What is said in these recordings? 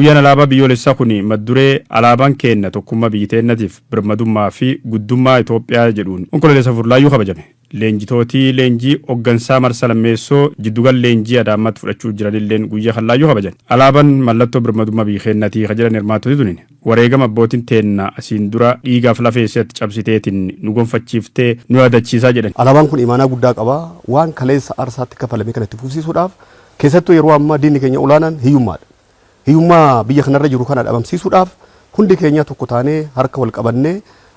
Guyyaan alaabaa biyyoolessaa kun mata-duree "Alaabaan keenna tokkummaa biyyi teennatiif birmadummaa fi guddummaa Itoophiyaa" jedhuun Onkololeessa 4 laayyuu kabajame. Leenjitootii leenjii hoggansaa marsa lammeessoo jiddugal leenjii Adaamaatti fudhachuu jiranilleen guyyaa kan laayyuu kabajan. Alaabaan mallattoo birmadummaa biyya keennatii ka jedhan hirmaattoti tunin, wareegama abbootiin teenna asiin dura dhiigaaf lafee isatti cabsiteetiin nu gonfachiiftee nu yaadachiisaa jedhan. Alaabaan kun imaanaa guddaa qaba. Waan kaleessa aarsaatti kafalame kana itti fufsiisuudhaaf, keessattuu yeroo ammaa diinni keenya olaanaan hiyyummaadha. Hiyyummaa biyya kanarra jiru kana dhabamsiisuudhaaf hundi keenya tokko taanee harka wal qabannee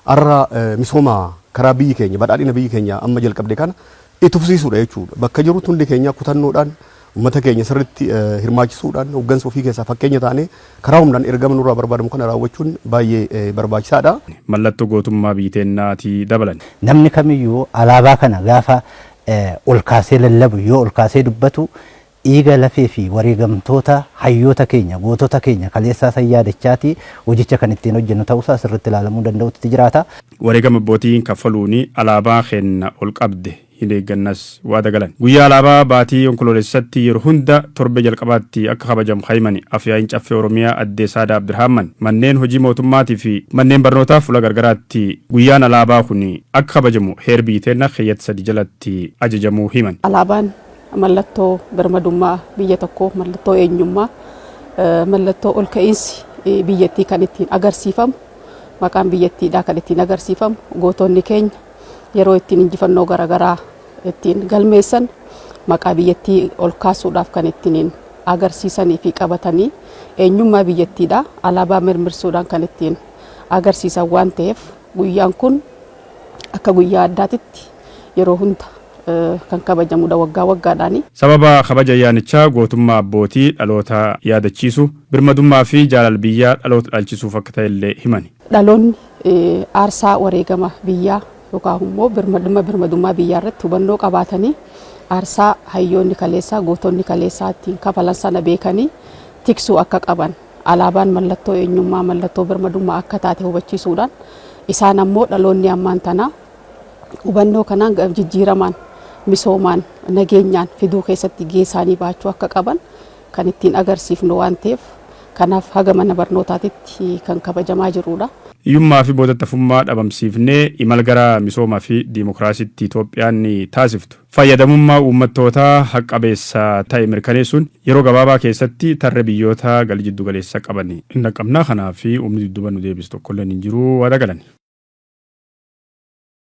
har'a misooma karaa biyyi keenya, badhaadhina biyyi keenya amma jalqabde kana itti fufsiisuudha jechuudha. Bakka jirutti hundi keenya kutannoodhaan uummata keenya sirriitti hirmaachisuudhaan, hooggansa ofii keessaa fakkeenya taanee karaa humnaan ergama nurraa barbaadamu kana raawwachuun baay'ee barbaachisaadha. Mallattoo gootummaa biyyi teennaatii dabalan. Namni kamiyyuu alaabaa kana gaafa ol kaasee lallabu, yoo ol kaasee dubbatu, dhiiga lafee fi wareegamtoota hayyoota keenya, gootota keenya kaleessaa san yaadachaati hojicha kan ittiin hojjennu ta'uusaa sirriitti ilaalamuu danda'utti jiraata. Wareegama abbootiin kaffaluun alaabaa keenna ol qabde hin eeggannas waada galan. Guyyaa alaabaa baatii Onkoloolessatti yeroo hunda torbe jalqabaatti akka kabajamu himani Afyaa'iin Caffee Oromiyaa Addee Saadaa Abdirahman, manneen hojii mootummaatii fi manneen barnootaa fuula gargaraatti guyyaan alaabaa kun akka kabajamu heer biyyi teenna keeyyata 3 jalatti ajajamuu himan. Alaabaan mallattoo birmadummaa biyya tokkoo, mallattoo eenyummaa, mallattoo ol ka'iinsi biyyattii kan ittiin agarsiifamu, maqaan biyyattiidhaa kan ittiin agarsiifamu, gootonni keenya yeroo ittiin injifannoo garaagaraa ittiin galmeessan maqaa biyyattii ol kaasuudhaaf kan ittiin agarsiisanii fi qabatanii eenyummaa biyyattiidhaa alaabaa mirmirsuudhaan kan ittiin agarsiisan waan ta'eef, guyyaan kun akka guyyaa addaatitti yeroo hunda kan kabajamudha waggaa waggaadhaani. Sababa kabaja ayyaanichaa gootummaa abbootii dhaloota yaadachiisu, birmadummaa fi jaalala biyyaa dhaloota dhalchisuuf akka ta'ellee himani. Dhaloonni aarsaa wareegama biyyaa yookaan immoo birmadummaa biyyaa irratti hubannoo qabaatanii, aarsaa hayyoonni kaleessaa, gootonni kaleessaa ittiin kafalan sana beekanii tiksuu akka qaban, alaabaan mallattoo eenyummaa, mallattoo birmadummaa akka taate hubachiisuudhaan, isaan ammoo dhaloonni ammaan tanaa hubannoo kanaan jijjiiramaan, misoomaan, nageenyaan fiduu keessatti gahee isaanii baachuu akka qaban kan ittiin agarsiifnu waan ta'eef, kanaaf haga mana barnootaatitti kan kabajamaa jirudha. Hiyyummaa fi boodattafummaa dhabamsiifnee imala gara misoomaa fi diimokiraasiitti Itoophiyaan ni taasiftu fayyadamummaa uummattootaa haqqabeessa ta'e mirkaneessuun yeroo gabaabaa keessatti tarree biyyoota galii jiddu galeessa qaban hin dhaqqabna. Kanaaf humni dudduuba nu deebisu tokkolleen hin jiru waada galan.